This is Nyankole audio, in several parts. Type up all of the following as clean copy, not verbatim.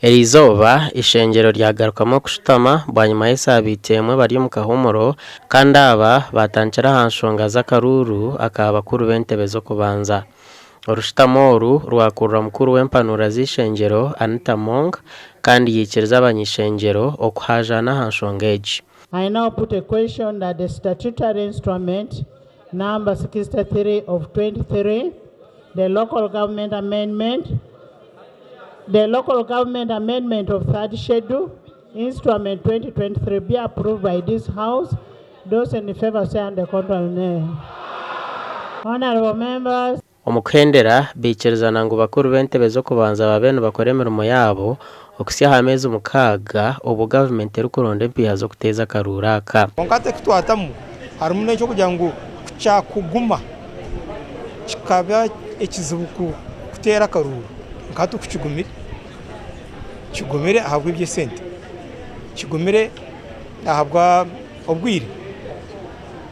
Eriizooba eishengyero ryagarukamu okushutama bwanyima y'esaabiiti emwe bari omu kahuumuro kandi aba baatandikira aha nshonga z'akaruuru aka bakuru b'entebe z'okubanza. Orushutamo oru rwakurira mukuru w'empanuura z'eishengyero Anita Among kandi yaikiriza abany'eishengyero okuhaajaana aha nshonga egi. I now put a question that the statutory instrument number 63 of 23, the local government amendment, The Local Government Amendment of Third Schedule, Instrument 2023 be approved by this House. Those in favour say and the contrary nay. Honourable members. Omu kuhendera, baikirizana ngu bakuru b'entebe z'okubanza babe nibakora emirimo yaabo okuhitsya aha meezi mukaaga obwo gavumenti erikuronda empiiha z'okuteeza akaruuru aka. Kwonka hati eki twatamu harimu n'eky'okugira ngu ku kyakuguma kikaba ekizibu kuteera akaruuru nka hati oku kigumire, kigumire ahabw'eby'esente, kigumire ahabwa obwire.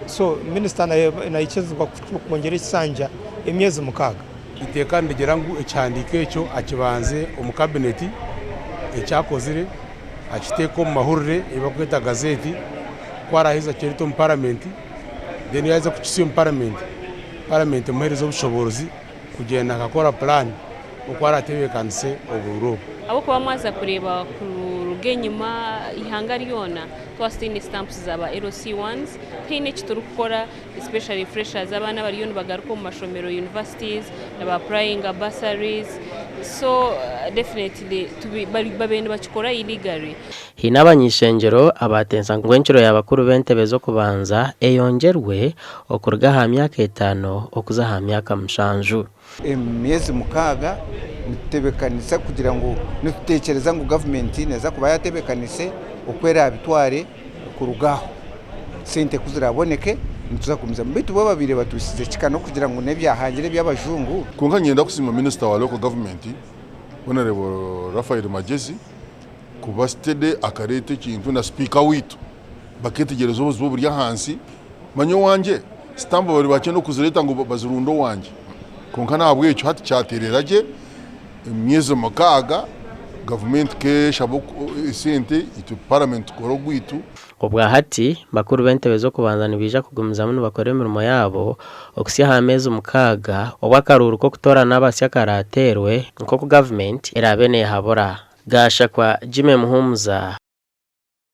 So minisita naikirizibwa kwongyera ekisanja emyezi mukaaga. Eiteeka nirigira ngu ekihandiiko ekyo akibanze omu kabineti eki akozire akiteeke omu mahurire ei barikweta gazeti, ku araaheze akireete omu paramenti, then yaaheza kukitsya omu paramenti, paramenti emuheereze obushoboorozi kugyenda akakora puraani oku araatebeekanise oburuuru obwo. Ahabw'okuba mwaza kureeba kuruga enyima eihanga ryona twaba tutaine stamps za ba LC ones tihaine eki turikukora especially freshers abaana abariyo nibagaruka omu mashomero universities niba applyinga bursaries so definitely babaire nibakikora illegally. Haine abany'eishengyero abaatensa ngu encuro ya bakuru b'entebe z'okubanza eyongyerwe okuruga aha myaka etaano okuza aha myaka mushanju. Emyezi mukaaga nitutebekanisa kugira ngu nitutekyereza ngu gavumenti neeza kuba yatebekanise oku erabitware kuruga aho sente ku ziraboneke nituza kugumizamu beitu bo babaire batwisize kika n'okugira ngu n'ebyahangire eby'abajungu. Kwonka niinyenda kusiima minisita wa Local Government Honourable Raphael Magyezi kuba steady akareeta ekintu na sipiika waitu bakeetegyereza obuzibu oburi ahansi. Manya owangye sitampu bari bakyenda okuzireeta ngu bazirunde owangye kwonka n'ahabw'ekyo hati kyateerera gye emyezi mukaaga gavumenti k'eshaba esente itwe paramenti tukore ogwaitu. Obwa hati, bakuru b'entebe z'okubanza nibaija kugumizamu nibakora emirimo yaabo okuhitsya aha meezi mukaaga obu akaruuru k'okutoorana abasya karaateerwe nk'oku gavumenti eraabe neehabura. Gashakwa Jimmy Muhumuza.